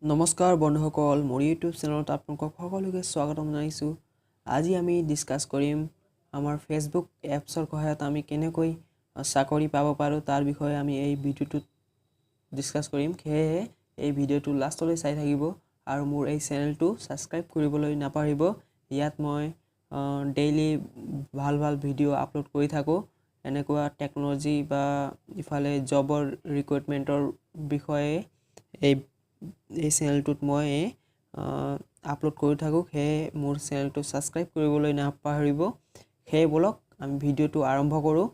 নমস্কাৰ বন্ধুসকল, মোৰ ইউটিউব চেনেলত আপোনালোকক সকলোকে স্বাগতম জনাইছোঁ। আজি আমি ডিছকাছ কৰিম আমাৰ ফেচবুক এপছৰ সহায়ত আমি কেনেকৈ চাকৰি পাব পাৰোঁ, তাৰ বিষয়ে আমি এই ভিডিঅ'টোত ডিছকাছ কৰিম। সেয়েহে এই ভিডিঅ'টো লাষ্টলৈ চাই থাকিব আৰু মোৰ এই চেনেলটো ছাবস্ক্ৰাইব কৰিবলৈ নাপাহৰিব। ইয়াত মই ডেইলি ভাল ভাল ভিডিঅ' আপলোড কৰি থাকোঁ, এনেকুৱা টেকন'লজি বা ইফালে জবৰ ৰিক্ৰুইটমেণ্টৰ বিষয়ে এই চেনেলটোত মই আপলোড কৰি থাকোঁ। সেয়ে মোৰ চেনেলটো ছাবস্ক্ৰাইব কৰিবলৈ নাপাহৰিব। সেয়ে ব'লক, আমি ভিডিঅ'টো আৰম্ভ কৰোঁ।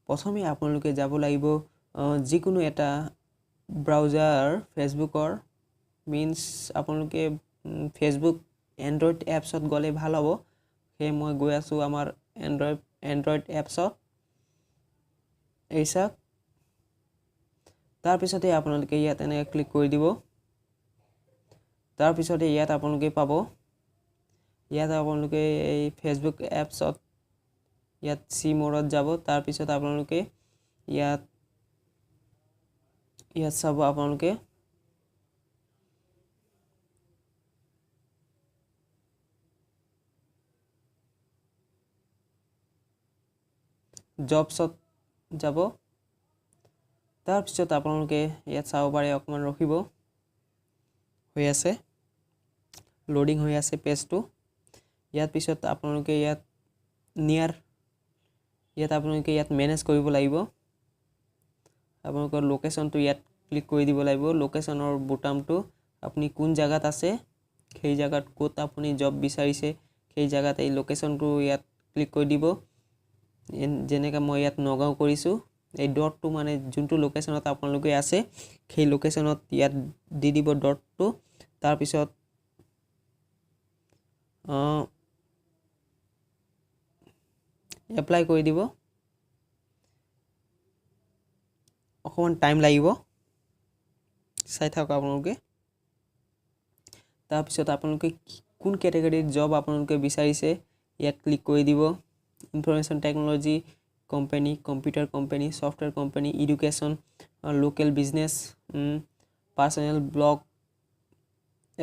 প্ৰথমে আপোনালোকে যাব লাগিব যিকোনো এটা ব্ৰাউজাৰ, ফেচবুকৰ, মিনছ আপোনালোকে ফেচবুক এণ্ড্ৰইড এপছত গ'লে ভাল হ'ব। সেয়ে মই গৈ আছোঁ আমাৰ এণ্ড্ৰইড এপছত। এই চাওক, তাৰপিছতে আপোনালোকে ইয়াত এনেকৈ ক্লিক কৰি দিব। তাৰপিছতে ইয়াত আপোনালোকে পাব, ইয়াত আপোনালোকে এই ফেচবুক এপছত ইয়াত চি মোডত যাব। তাৰপিছত আপোনালোকে ইয়াত চাব, আপোনালোকে জবছত যাব। তাৰপিছত আপোনালোকে ইয়াত চাব পাৰে, অকণমান ৰখিব, হৈ আছে, লোডিং হৈ আছে পেজটো। ইয়াৰ পিছত আপোনালোকে ইয়াত নিয়াৰ, ইয়াত আপোনালোকে ইয়াত মেনেজ কৰিব লাগিব। আপোনালোকৰ লোকেশ্যনটো ইয়াত ক্লিক কৰি দিব লাগিব। লোকেশ্যনৰ বুটামটো, আপুনি কোন জেগাত আছে, সেই জেগাত ক'ত আপুনি জব বিচাৰিছে, সেই জেগাত এই লোকেশ্যনটো ইয়াত ক্লিক কৰি দিব। যেনেকৈ মই ইয়াত নগাঁও কৰিছোঁ, এই ডটটো মানে যোনটো লোকেশ্যনত আপোনালোকে আছে, সেই লোকেশ্যনত ইয়াত দি দিব ডটটো। তাৰপিছত এপ্লাই কৰি দিব। অকণমান টাইম লাগিব, চাই থাকক আপোনালোকে। তাৰপিছত আপোনালোকে কোন কেটেগৰীত জব আপোনালোকে বিচাৰিছে, ইয়াত ক্লিক কৰি দিব। Information technology company, computer company, software company, education, local business, personal blog,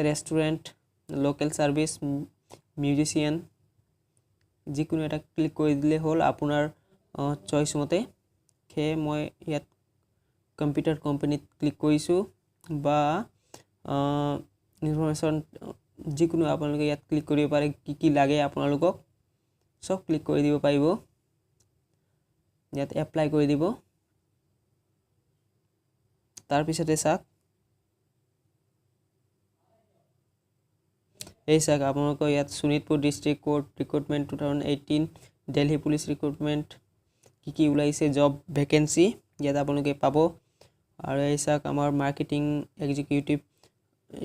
restaurant, local service, musician, যিকোনো এটা ক্লিক কৰি দিলে হ'ল আপোনাৰ চইচ মতে। সেয়ে মই ইয়াত কম্পিউটাৰ কোম্পানীত ক্লিক কৰিছোঁ বা ইনফৰমেশ্যন যিকোনো আপোনালোকে ইয়াত ক্লিক কৰিব পাৰে। কি কি লাগে আপোনালোকক চব ক্লিক কৰি দিব পাৰিব। ইয়াত এপ্লাই কৰি দিব। তাৰপিছতে চাওক, এই চাওক, আপোনালোকৰ ইয়াত Sonitpur district court recruitment 2018, Delhi police recruitment, কি কি ওলাইছে জব ভেকেঞ্চি ইয়াত আপোনালোকে পাব। আৰু এই চাওক, আমাৰ মাৰ্কেটিং এক্সিকিউটিভ,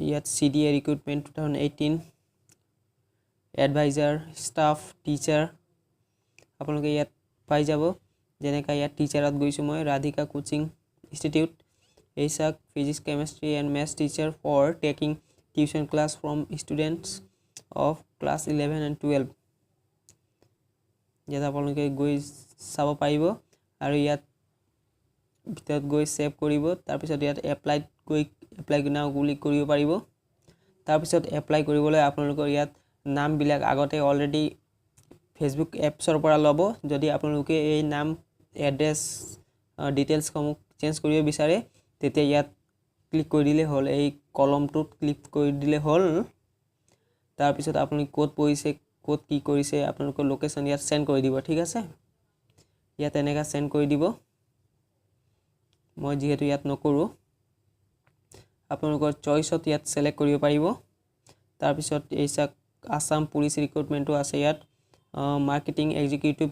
ইয়াত CDA recruitment 2018, adviser, staff, teacher আপোনালোকে ইয়াত পাই যাব। যেনেকৈ ইয়াত টিচাৰত গৈছোঁ মই, ৰাধিকা কোচিং ইনষ্টিটিউট। এই চাওক, physics, chemistry and maths teacher for taking tuition class from students of class 11 and 12। ইয়াত আপোনালোকে গৈ চাব পাৰিব আৰু ইয়াত ভিতৰত গৈ ছেভ কৰিব। তাৰপিছত ইয়াত এপ্লাইত গৈ এপ্লাই নাও বুলি কৰিব পাৰিব। তাৰপিছত এপ্লাই কৰিবলৈ আপোনালোকৰ ইয়াত নামবিলাক আগতে অলৰেডি ফেচবুক এপছৰ পৰা ল'ব। যদি আপোনালোকে এই নাম, এড্ৰেছ, ডিটেইলছসমূহ চেঞ্জ কৰিব বিচাৰে, তেতিয়া ইয়াত ক্লিক কৰি দিলে হ'ল, এই কলমটোত ক্লিক কৰি দিলে হ'ল। তাৰপিছত আপুনি ক'ত পঢ়িছে, ক'ত কি কৰিছে, আপোনালোকৰ লোকেশ্যন ইয়াত চেণ্ড কৰি দিব। ঠিক আছে, ইয়াত এনেকৈ চেণ্ড কৰি দিব। মই যিহেতু ইয়াত নকৰোঁ, আপোনালোকৰ চইচত ইয়াত ছিলেক্ট কৰিব পাৰিব। তাৰপিছত এই চাওক, আছাম পুলিচ ৰিক্ৰুটমেণ্টো আছে ইয়াত, মাৰ্কেটিং এক্সিকিউটিভ,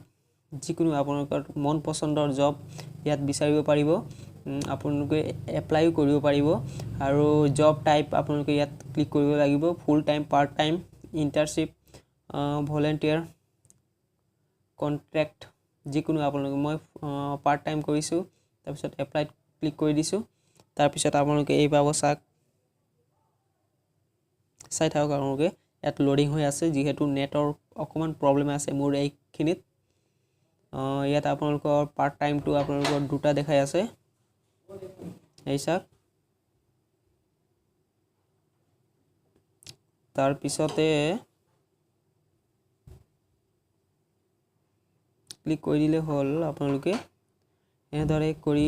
যিকোনো আপোনালোকৰ মন পচন্দৰ জব ইয়াত বিচাৰিব পাৰিব। আপোনালোকে এপ্লাইও কৰিব পাৰিব। আৰু জব টাইপ আপোনালোকে ইয়াত ক্লিক কৰিব লাগিব, full time, part time, internship, volunteer, contract, যিকোনো আপোনালোকে। মই পাৰ্ট টাইম কৰিছোঁ। তাৰপিছত এপ্লাইত ক্লিক কৰি দিছোঁ। তাৰপিছত আপোনালোকে এই পাব। চাওক, চাই থাকক আপোনালোকে, ইয়াত লোডিং হৈ আছে, যিহেতু নেটৰ অকণমান প্ৰব্লেম আছে মোৰ এইখিনিত। ইয়াত আপোনালোকৰ পাৰ্ট টাইমটো আপোনালোকৰ দুটা দেখাই আছে। এই চাওক। তাৰপিছতে ক্লিক কৰি দিলে হ'ল। আপোনালোকে এনেদৰে কৰি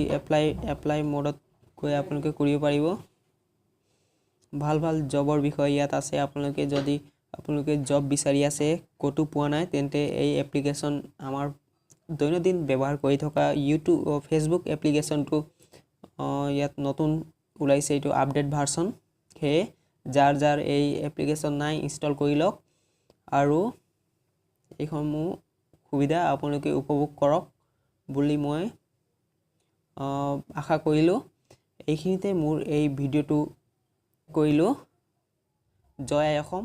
এপ্লাই মোডত গৈ আপোনালোকে কৰিব পাৰিব। ভাল ভাল জবৰ বিষয়ে ইয়াত আছে। আপোনালোকে যদি আপোনালোকে জব বিচাৰি আছে, ক'তো পোৱা নাই, তেন্তে এই এপ্লিকেশ্যন, আমাৰ দৈনন্দিন ব্যৱহাৰ কৰি থকা ইউটিউব, ফেচবুক এপ্লিকেশ্যনটো ইয়াত নতুন ওলাইছে, এইটো আপডেট ভাৰ্চন। সেয়ে যাৰ যাৰ এই এপ্লিকেশ্যন নাই, ইনষ্টল কৰি লওক আৰু এইসমূহ সুবিধা আপোনালোকে উপভোগ কৰক বুলি মই আশা কৰিলোঁ। এইখিনিতে মোৰ এই ভিডিঅ'টো কৰিলোঁ। জয় আই অসম।